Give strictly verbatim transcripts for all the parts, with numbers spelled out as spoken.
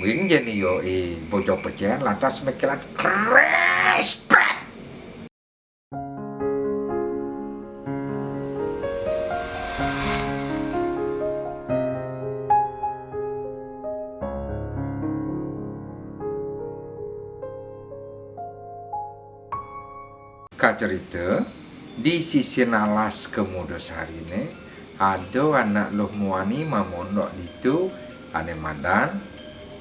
Ring jani yo i bojog pecén lantas mékélan krespek. Kacerita, di sisin alas Kemodosariné, ada anak luh muani mamondok ditu ané madan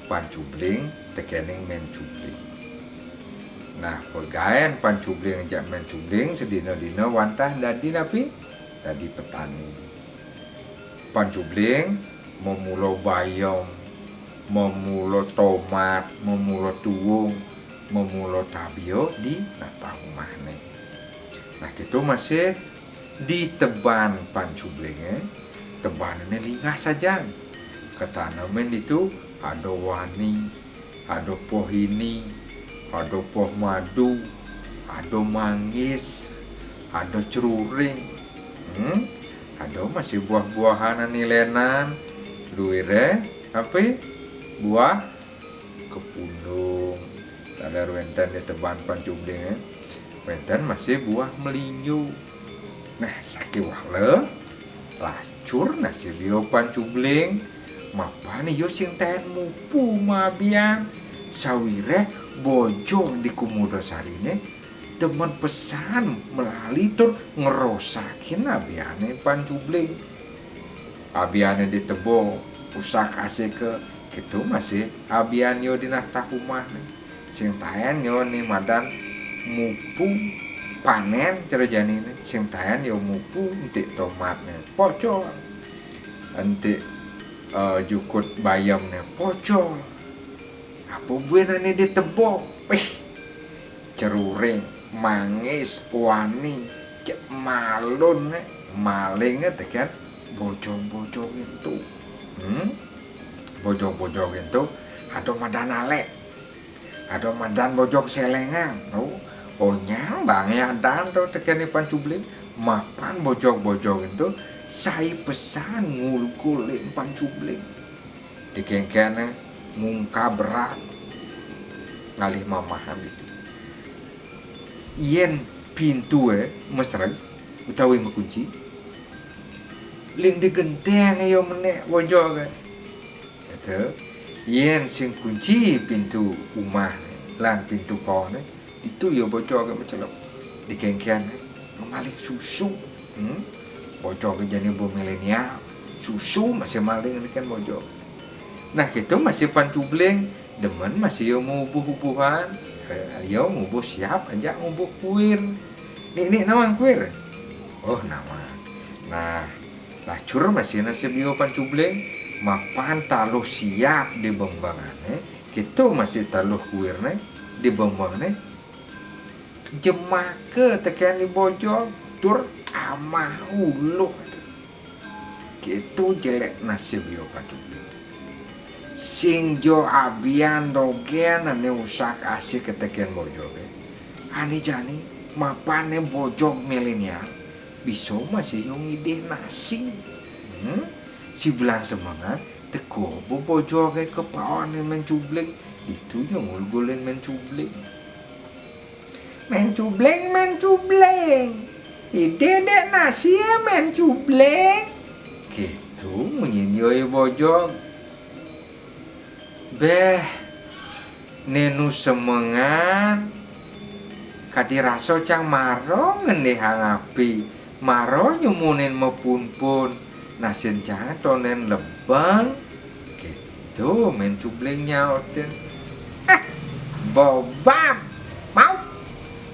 Pancubling tekéning Mén Cubling. Nah, pegaén Pancubling jak Mén Cubling sedina-dina wantah dadi napi? Dadi petani. Pancubling mamula bayem, mamula tomat, mamula tuwung, mamula tabia di natah umahné. Nah, kéto masih di teban Pancublingé, tebané linggah sajan. Katanemin ditu ada wani, ada pohini, ada poh madu, ada manggis, ada ceruring. Hmm? Ada masih buah-buahan ané lénan, luiré, apa? Buah kepundung. Taler wénten di teban Pancubling, eh. Wénten masih buah melinjo. Nah, sakéwala lacur nasib ia Pancubling, mapan ia sing taén mupu maabian, sawiréh bojog di Kemodosariné demen pesan melali tur ngerosakin abiané Pancubling. Abiané ditebo, usak-asika, kéto masih abian ia di natah umahné. Sing taén ia né madan mupu panén cara janiné, sing taén ia mupu entik tomatné pocol. Entik, eh, jukut bayemné pocol. Apa buin ané ditebo? Wih, ceruring, manggis, wani, cek malun, eh, maling, eh, tekan bojog-bojog itu. Hmm? Bojog-bojog itu ada madan alék. Ada madan bojog selengan. Oh, onyang bangé adan to tekéné Pancubling. Mapan bojog-bojog itu sai pesan ngulgulin Pancubling. Dikéngkéné mungkabrak ngalih mamahan itu. Yén pintué mesreg utawi makunci, ling di genténg ia menék bojogé. Kéto, yén sing kunci pintu umah lan pintu koné, ditu ia bojogé macelep. Dikéngkéné, maling susu. Hmm? Bojogé jani ba milenial, susu masih maling tekén bojog. Nah, kéto masih Pancubling, demen masih ia ngubuh-ubuhan, eh, ia ngubuh siap, ajak ngubuh kuir. Nik, nik, nawang kuir. Oh, nawang. Nah, lacur masih nasib ia Pancubling, mapan taluh siap di bembengané, kéto masih taluh kuirné di bembengané. Jemaka tekén di bojog, tur amah uluh. Kéto jelék nasib ia Pancubling. Sing ja abian dogén ané usak-asik tekén bojogé. Ané jani, mapan né bojog milenial, bisa masih ia ngidih nasi. Hmm? Sibulan semengan, teka ba bojogé ka paoné Mén Cubling, ditu ia ngulgulin Mén Cubling. Mén Cubling, Mén Cubling. Idih dék nasi ya, Mén Cubling. Kéto munyin ia i bojog. Béh, né nu semengan, kadi rasa cang mara ngendihang api, mara nyumunin mapunpun, nasin cang tondén lebeng. Kéto Mén Cubling nyautin. "Ah, bobab, maup.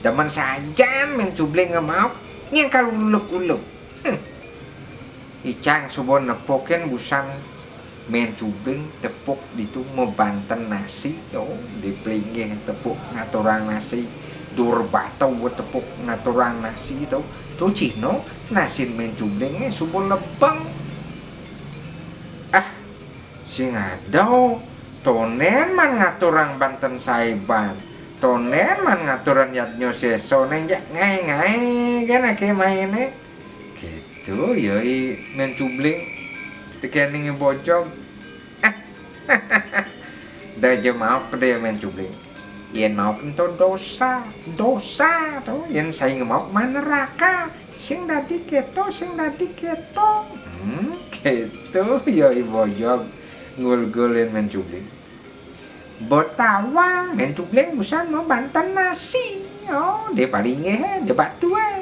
Demen sajan Mén Cubling ngamaup, nyén kal uluk-uluk. Hmm. Icang suba nepukin busan Mén Cubling tepuk ditu mabanten nasi, to, di plinggih tepuk ngaturang nasi, dur batu tepuk ngaturang nasi, to. To cihna nasin Mén Cublingé suba lebeng." "Ah, sing ada, tondén man ngaturang banten saéban, tondén man ngaturang yadnya sésa, né jak ngaé-ngaé gén aké mainé." Kéto ia i Mén Cubling tekéning i bojog. Da ja maok da ya, Mén Cubling. Yén maok ento dosa, dosa to. Yén saé maok mah neraka. Sing dadi kéto, sing dadi kéto. Hmm, kéto ya I Bojog ngulgulin Mén Cubling. Bo tawang, Mén Cubling busan mawa banten nasi. Oh, dia paling eh, dia batu eh.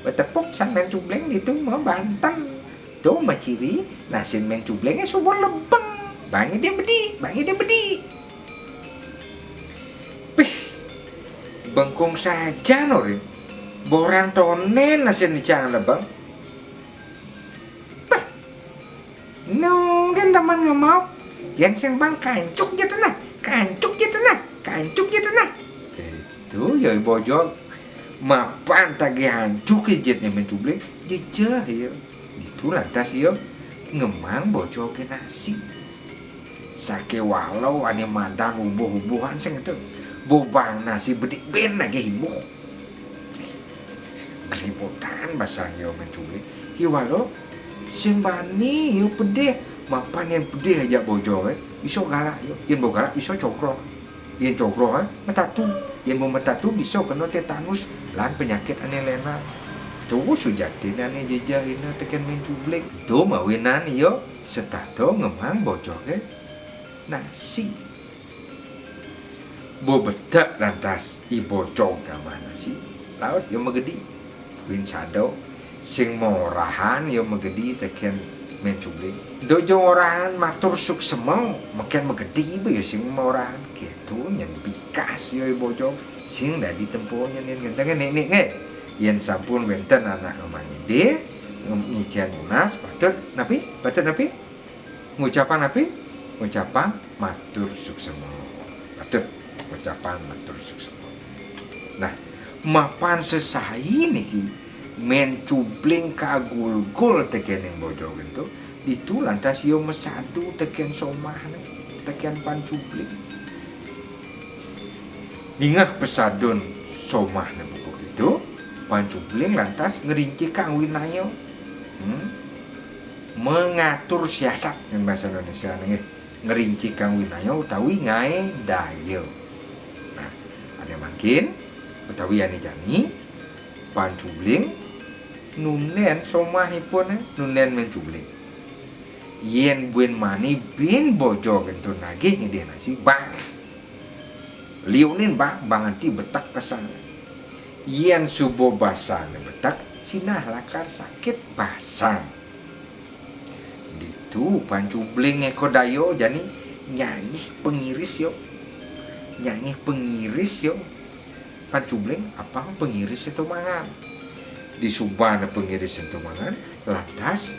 Betepuk san Mén Cubling ditu mawa banten. Tuh maciri, nasin Mén Cubling eh suba lebeng. Bang dia bedi, bang dia bedi. Pih, bengkung saja norin. Boran tonen nasin dicang lebeng. Pah, nunggen daman ngemaok. Yén sing bang kancuk ja tenah, kancuk ja tenah, kancuk ja tenah. Itu ya I Bojog. Mapan tagih ancuk ijitnya Mén Cubling. Jejeh ya. Itu lantas ya ngemang Bojog ké nasi. Sakéwala ané madan ubuh-ubuhan sing itu. Bobang nasi bedik ben nagih ibuh. Keributan basang ya Mén Cubling. Kiwala sing bani ya pedih. Mapan yén pedih aja Bojog eh. Bisa galak ya. Yén bo galak bisa cogroh. Yén cogroh eh, metatu. Yén bo metatu bisa kena tétanus lan penyakit ané lénan. Tuh sujatiné ané jejehina tekén Mén Cubling. Tuh mawinan ya setata ngemang Bojog eh nasi. Bo betek lantas I Bojog gamah nasi. Laut ya magedi. Buin sada sing maorahan ya magedi tekén Mén Cubling. Da ja orahan matur suksema, meken magedi ba ya sing maorahan. Kéto nyén bikas ya I Bojog. Sing dadi tempo nyén ngentengin nik nik nggih. Yén sampun wénten anak ngemangidih, ngicén nunas, patut napi? Patut napi? Ngucapang napi? Ngucapang matur suksema. Patut ngucapang matur suksema. Nah, mapan sesai niki Mén Cubling kagulgul tekéning Bojog ento, ditu lantas ia masadu tekén somahné, tekén Pan Cubling. Ningeh pasadun somahné buka itu, Pan Cubling lantas ngrincikang winaya. Hmm? Mengatur siasat, yén basa Indonésiané nggih. Ngrincikang winaya utawi ngaé daya. Nah, ané mangkin utawi ané jani, Pan Cubling nundén somahipun, nundén Mén Cubling. Yén buin mani bin Bojog ento nagih ngidih nasi, bang. Liunin bang, bang enti betek ka sang. Yén suba basangné betek, sinah lakar sakit basang. Ditu Pan Cubling ngéka daya jani nyangih pangiris ya. Nyangih pangiris ya. Pan Cubling apang pangiris ento mangan. Disubané pangiris ento mangan, lantas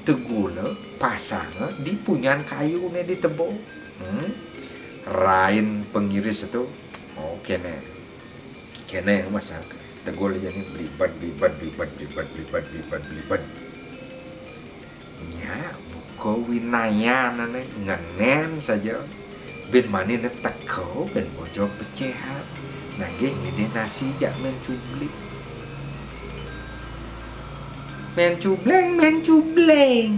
tegula pasanga di punyan kayuné di teba. Hmm? Rain pangiris ento. Oh, kéné. Kéné masang. Tegul jani blibat, blibat, blibat, blibat, blibat, blibat, blibat. Nya, buka winayanané ngenén saja. Bin maniné teka, bin Bojog pecéhan. Nagih ngidih nasi jak Mén Cubling. Mén Cubling, Mén Cubling.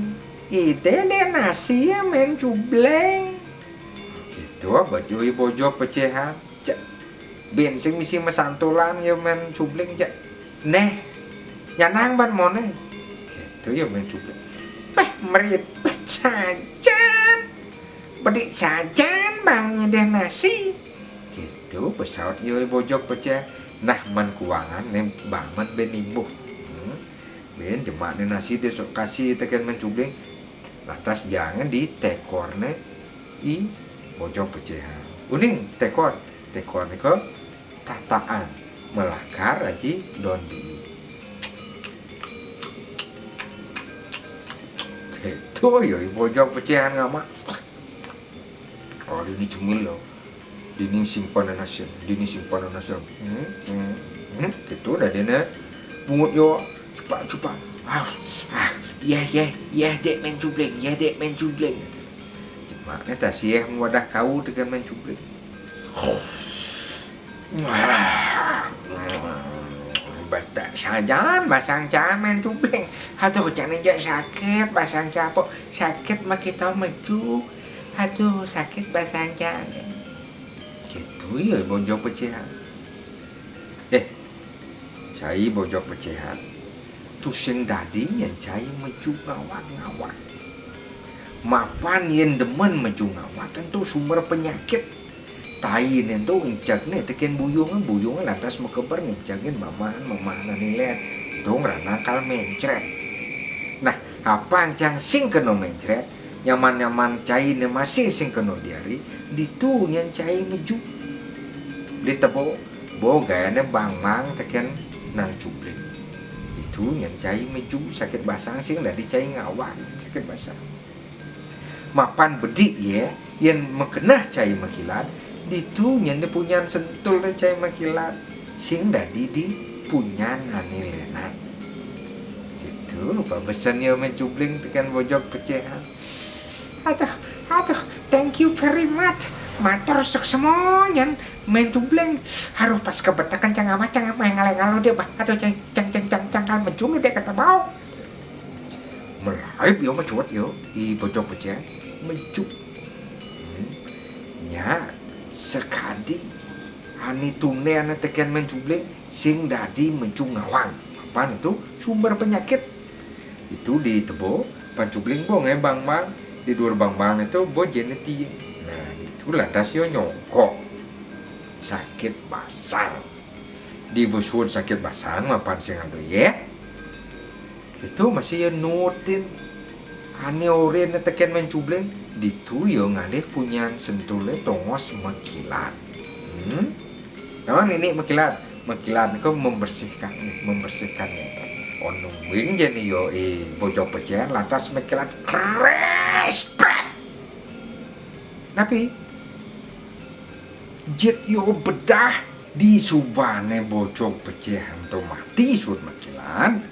Idih dék nasi ya, Mén Cubling. Gitu, baju I Bojog pecéhan. Cek. Bin sing misi masantulan ya Mén Cubling, cek. Néh, nyanang ban moné. Gitu ya Mén Cubling. Péh, mripit sajan. Bedik sajan bang ngidih nasi. Gitu, pesaut ya I Bojog pecéhan. Nah, man kuangan né bang man bin imbuh. Hmm. Bin jemakné nasi deh sok kasih tekén Mén Cubling. Lantas jangan di tekorné I Bojog pecéhan. Uning tekor, tekor nika tataan melakar aji don di. Gitu ya I Bojog pecéhan ngamak. Oh, ini cemil ya. Dini simpan nasi, dini simpan nasi. Hmm, hmm, hmm. Gitu dah dia bungut yo. Cepat, cepat. Ah, ah, ya, ya, ya, dék Mén Cubling, ya, dék Mén Cubling. Makné tasih wadah kau dengan Mén Cubling. Batak sajan basang cah Mén Cubling. Aduh, jangan jak sakit, basang cah apa? Sakit mah kita mejuk. Aduh, sakit basang cang. Gitu ya, Bojog Pecéhan. Eh, cai Bojog Pecéhan. Tu sing dadi nyén cai meju ngawag-ngawag. Mapan yén demen meju ngawag, kan tu sumber penyakit. Tainé tu encegné tekén buyung, buyung lantas makeber ngencegin mamahan, mamahan ané lén. Tu ngranang kal mencrét. Nah, apang cang sing kena mencrét, nyaman-nyaman cainé masih sing kena diari, ditu nyén cai meju. Di tebo, bo gayané bang-bang tekén Nang Cubling. Ditu nyén cai meju sakit basang sing dadi cai ngawag sakit basang. Mapan bedik yé, yén makeneh cai makilat, ditu nyén punyan sentul cai makilat, sing dadi di punyan ané lénan. Ditu pabesen ya Mén Cubling tekén Bojog Pecéhan. Aduh, aduh, thank you very much. Matur suksma nyén Mén Cubling. Aduh, pas kebetekan cang awak, cang awak ngalé-ngalé deh, bah. Aduh, cang, cang, cang, cang, cang, kal meju deh kata bau. Melaib ya mecuat ya, i Bojog Pecéhan meju. Hmm. Nya, sakadi ané tuné ané tekén Mén Cubling, sing dadi meju ngawag. Apan tu sumber penyakit. Itu di tebo, Pan Cubling bo ngai bang-bang, di duur bang-bang itu bo jené tiing. Nah, itu lantas yo nyongkok. Sakit basang. Dibesut sakit basang mapan sing ada yé. Itu masih yo nuutin. Ané orén tekén Mén Cubling, ditu yo ngalih punyan sentulé tongos makilat. Hmm? Naon ini makilat? Makilat niku membersihkan, membersihkan. Ono wing jani yo, eh, Bojog Pecéhan lantas makilat krespret. Napi? Jit yo bedah di subané Bojog Pecéhan to mati suud makilat.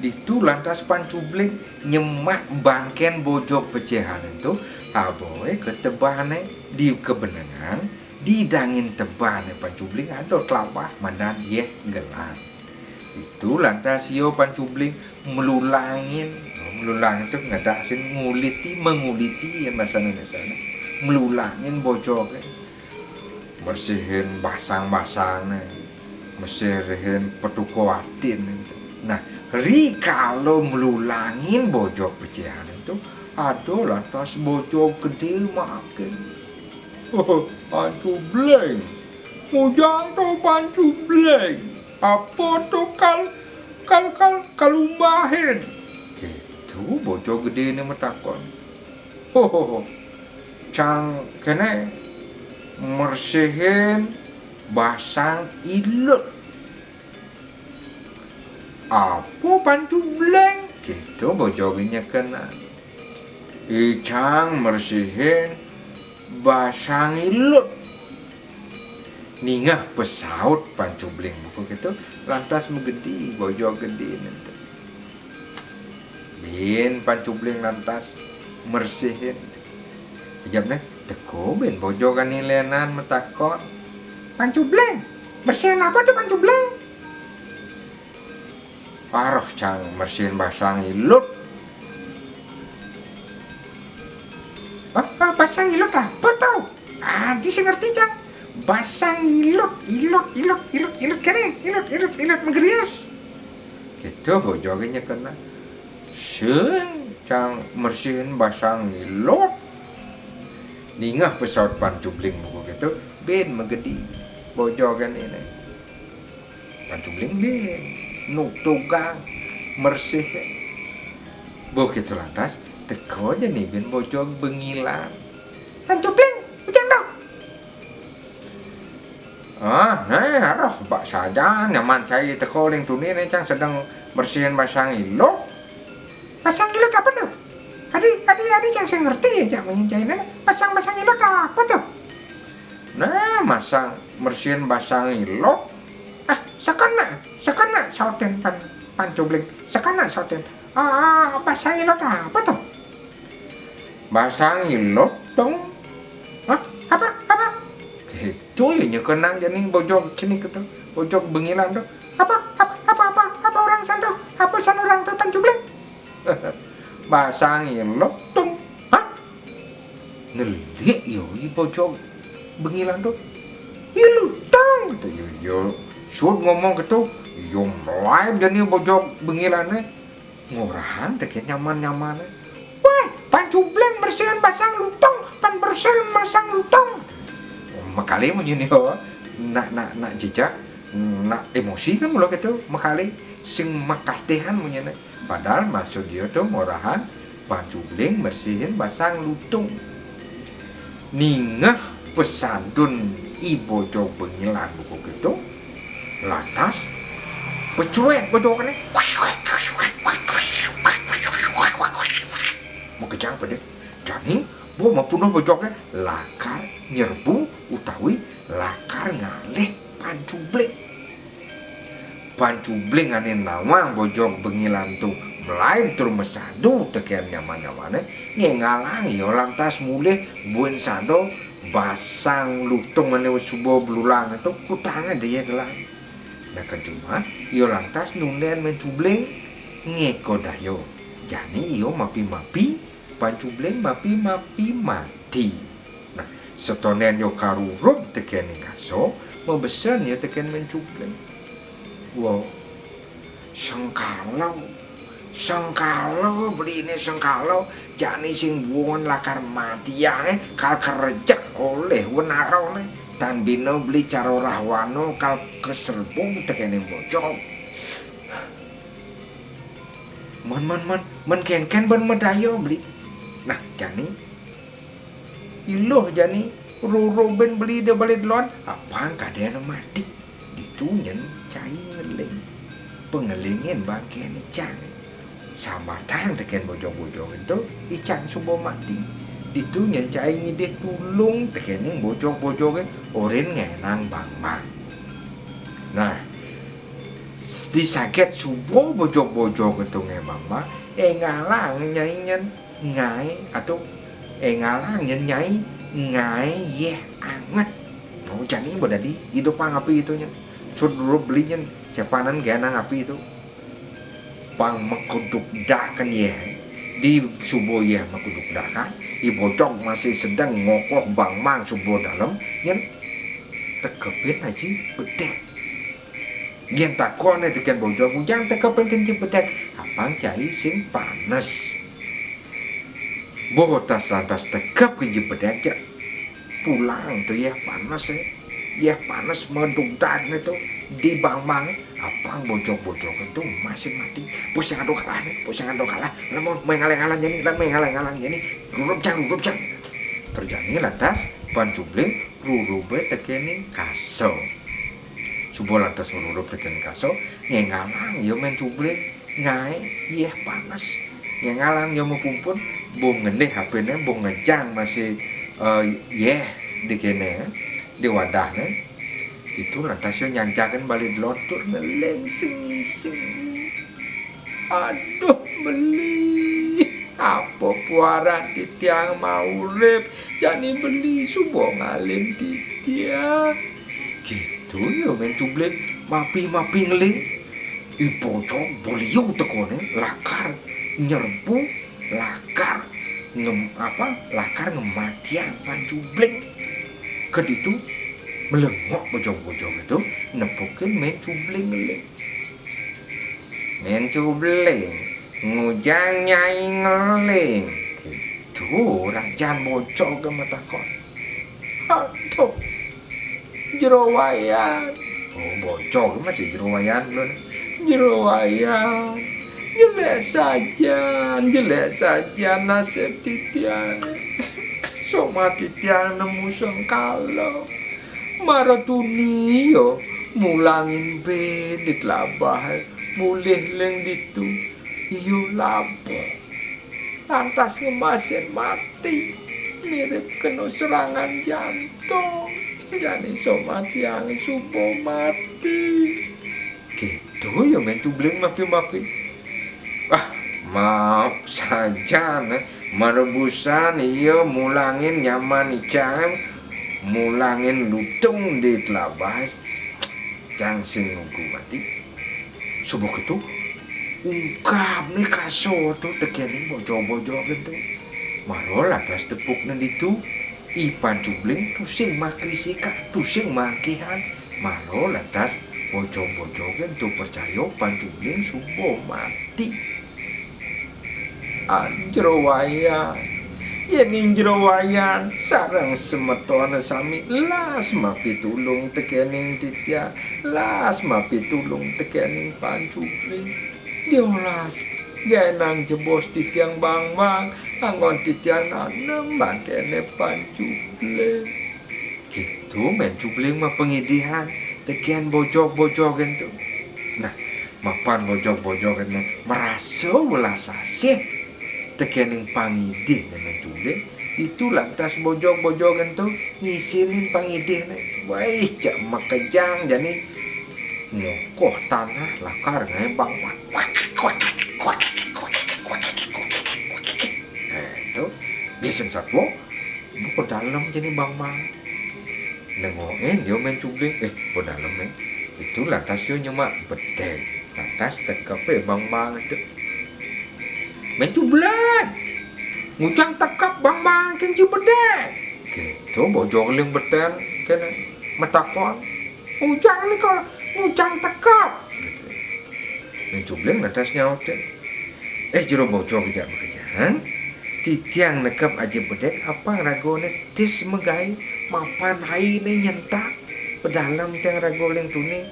Ditu lantas Pan Cubling nyemak bangkén Bojog Pecéhan ento, aboy ka tebané di kebenengan, di dangin tebané Pan Cubling ada telabah madan yéh gelang. Itu lantas yo Pan Cubling melulangin, melulangin tu ngedasin nguliti, menguliti ya bahasa Indonesia. Melulangin Bojogé. Bersihin basang-basangné, bersihin petuko atin. Nah, rikala melulangin Bojog Pecéhan itu, ada lantas Bojog Gedé makin. Oh, Pan Cubling. Ujang to Pan Cubling. Apa to kal, kal, kal, kalumbahin? Gitu, Bojog Gedé ini matakon. Ho, ho, ho. Cang kéné mersihin basang ilut. Apa Pan Cubling? Gitu Bojog nyekenan. Icang mersihin basang ilut. Ningeh pesaut Pan Cubling buku gitu, lantas magedi Bojog Gedé nento. Bin Pan Cubling lantas mersihin. Jawabné, teka bin Bojog ané lénan matakon. Pan Cubling, bersihin apa tuh Pan Cubling? Aroh cang mersihin basang ilut. Ah, ah, basang ilut apa tuh? Adi sing ngerti, cang. Basang ilut, ilut, ilut, ilut, ilut kéné, ilut, ilut, ilut magerias. Gitu Bojog nyekenan. Sing cang mersihin basang ilut. Ningeh pesaut Pan Cubling buku gitu, bin magedi Bojog ini. Pan Cubling bin nutug mersihin. Bo gitu lantas, teka jani bin Bojog Bengilan. Pan Cubling, ujang dong. Ah, eh, aroh, bak saja nyaman cai teka uling tuni né cang sedeng mersihin basang ilut. Basang ilut apa tuh? Adi, adi, adi cang sing ngerti ya, cang menyincain. Basang, basang ilut apa tuh? Nah, masang, mersihin basang ilut. Ah, sakana, sakana sautin Pan, Pan Cubling. Sakana sautin. Ah, ah, basang ilut apa tuh? Basang ilut dong. Hah? Apa? Apa? Gitu ya nyekenan jani Bojog cenik itu. Bojog Bengilan tuh. Apa? Apa? Apa? Apa? Apa orang santo? Apa san orang tuh Pan Cubling? Basang ilut dong. Hah? Nelik yo i bojog bengilan tu. "Ih, Lutung," kata yo. Yo sut ngomong keto, yo melaib jani bojog bengilané. Ngorahang tekén nyaman-nyamané. "Wéh, Pan Cubling bersihin basang Lutung, Pan bersihin basang Lutung." Makale munyin yo, nak, nak, nak jejak, nak emosi kan mula keto, makale sing makatihan munyiné. Padahal maksud yo tu ngorahang Pan Cubling bersihin basang Lutung. Ningeh pesadun i bojog bengilan buka keto, lantas pecuek bojogné. Makejang peda. Jani bo mapunduh bojogné lakar nyerbu utawi lakar ngalih Pan Cubling. Pan Cubling ané nawang bojog bengilan tu melaib tur masadu tekén nyaman-nyamané, ngéngalang yo lantas mulih buin sada basang Lutung ané suba belulang tu kutangé da yéh gelah. Nah, kejumah yo lantas nundén Mén Cubling ngéko daya. Jani yo mapi-mapi, Pan Cubling mapi-mapi mati. Nah, setonden yo karurub tekén ring kasa, mabesen yo tekén Mén Cubling. "Wah, sengkala, sengkala beliné sengkala, jani sing buin lakar matiang, eh, kal karejek olih wenarané, tan bina beli cara rahwana kal kaserbung tekén bojog." "Mén, mén, mén, mén kénkén ban madaya beli." Nah, jani iluh jani rurubin beli da Bali Delod, apang kadén mati. Ditu nyen cai ngeling. Pangelingin bangkén icang. Sambatang tekén bojog-bojog ento, icang suba mati. Ditu nyen cai ngidih tulung tekéning bojog-bojogé, orin ngenang bangmang. Nah, di saget suba bojog-bojog ento ngenang bangmang, énggalang nyai nyen ngaé, atau énggalang nyen nyai ngaé yéh anget. Oh, jani ba dadi idupang api ditu nyen. Sut rurub beli nyen, sepanan genang api ditu. Pang makuduk dakan yéh. Di suba yéh makuduk dakan, i bojog masih sedeng ngokoh bangmang suba dalem, nyen tekepin aji bedek. Yén takoné tekén bojog, bujang tekepin kené aji bedek, apang cai sing panes. Botas lantas tekep kené aji bedek, jak pulang tu yéh panes, eh. Yéh panes madugdag né tu di bangmang, apang bojog-bojog tu masih mati. Pusing aduh kalah né, pusing aduh kalah. Lamun main ngalang-ngalang jani, lan main ngalang-ngalang jani. Rurub jang, rurub jang. Terjadi lantas Pan Cubling rurubé tekéning kasa. Suba lantas ngrurub tekéning kasa, ngénggalang ya Mén Cubling ngaé yéh panes. Ngénggalang ya mapumpun, bung ngendih apiné, bung ngejang masih, eh, yéh di kéné, di wadahné. Ditu lantas ya nyanjakin Bali Delod tur ngeling sing-sing. "Aduh, beli. Apa puaran titiang maurip, jani beli suba ngalin titiang." Gitu ya Mén Cubling, mapi-mapi ngeling. I bojog beliu tekoné lakar nyerbu, lakar ngem-, apa, lakar ngematiang Pan Cubling. Keditu melengok bojog-bojog itu nepukin Mén Cubling ngeling. "Mén Cubling, ngujang nyai ngeling?" Gitu, rajan bojog matakon. "Aduh, Jero Wayan." Oh, bojog masih Jero Wayan belum. "Jero Wayan, jelék sajan, jelék sajan nasib titiang. Somah titiang nemu sengkala. Mara tuni ya mulangin bé di tlabah, mulih ling ditu. Iya labuh. Lantas ngemasin mati, mirip kena serangan jantung. Jani somah tiang suba mati." Gitu ya Mén Cubling mapi-mapi. "Ah, maaf sajan, eh. Marebusan iya mulangin nyaman icang, mulangin lutung di tlabah, cang sing nugu mati." Suba kéto, ungkap né kasa tu tekéning bojog-bojog tu. Mara lantas tepukné ditu, I Pancubling tusing makrisikang, tusing mangkihan. Mara lantas bojog-bojogé ento percaya Pancubling suba mati. Anjrowayan, yén Injrowayan sareng semetoné sami las mapitulung tekéning titiang, las mapitulung tekéning Pancubling. Diolas, gaénang jebos titiang Bangbang, anggon titiang nanem mangkéné Pancubling. Kéto Mén Cubling mapangidihan tekén bojog-bojogé ento. Nah, mapan bojog-bojogé ento marasa welas asih tekéning pangidihné Mén Cubling, ditu lantas bojog-bojogé ento ngisinin pangidihné. Wih, jak makejang jani ngokoh tanah lakar ngaé Bangbang. Éh, to, gisen satwa, ba ka dalem jani Bangbang. Nengokin ia Mén Cubling, éh, ba dalem, éh. Ditu lantas ia nyemak bedeg. Lantas tekepé Bangbang ento. Mén Cubling, ngujang tekep Bangbang kén ci bedeg. Kéto bojog Ling Betén kéné matakon. Ngujang nika, ngujang tekep. Mén Cubling lantas nyautin. Éh, jero bojog, jak makejang. Titiang nekep aji bedeg, apang ragané tis magaé mapan ainé nyentak. Padalem tiang raga uling tuni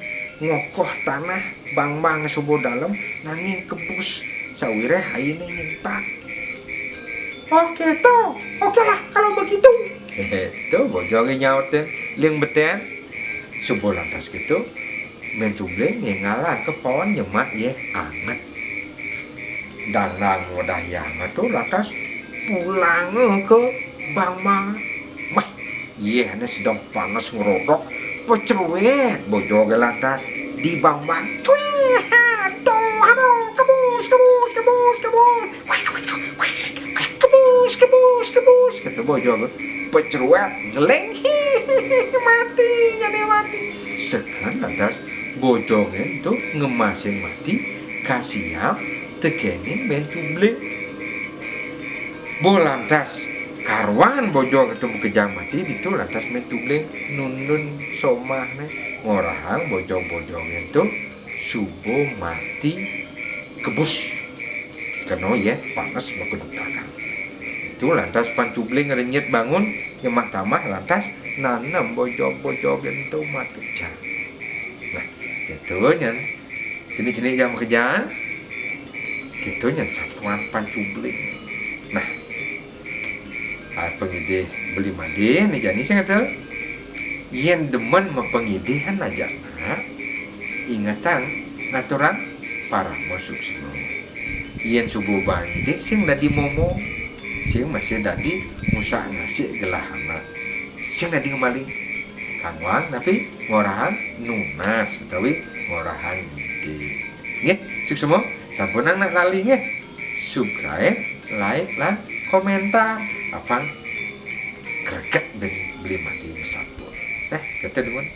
ngokoh tanah Bangbang suba dalem nanging kebus sawiréh ainé nyentak. Oke, to. Oke lah, kalau begitu. To bojogé nyautin, Ling Betén. Suba lantas kéto, Mén Cubling ninggalanga paon nyemak yéh anget. Dandang wedah yéh anget to lantas pulanga ka Bangbang. Wah, yéhné sedeng panes ngrodok, pecruét bojogé lantas di Bangbang. Cuih, aduh, aduh, kebus, kebus, kebus, kebus. Kebus, kebus, kebus. Kéto bojogé pecruét ngeling. Mati, jani mati. Seken lantas bojogé ento ngemasin mati, kasiab tekéning Mén Cubling. Ba lantas karuan bojogé ento makejang mati, ditu lantas Mén Cubling nundun somahné ngorahang bojog-bojogé ento suba mati kebus. Kena yéh panes makeduk dagang. Ditu lantas Pancubling renyit bangun, nyemak tamah lantas nanem bojog-bojogé ento makejang. Nah, kéto nyen. Jenik-jenik jak makejang. Kéto nyen satuan Pancubling. Nah, ah, pangidih Beli Madé né jani sing ada. Yén demen mapangidihan ajaké, ingetang ngaturang parama suksma. Yén suba ba ngidih sing dadi momo, sing masih dadi ngusak-ngasik gelah anak, sing dadi ngemaling. Kanggoang napi? Ngorahang nunas utawi ngorahang ngidih. Nggih, suksma, sampunang nak lali nggih. Subscribe, like, lan komentar. Apang greget Beli Madé masampun. Nah, kéto nuwun.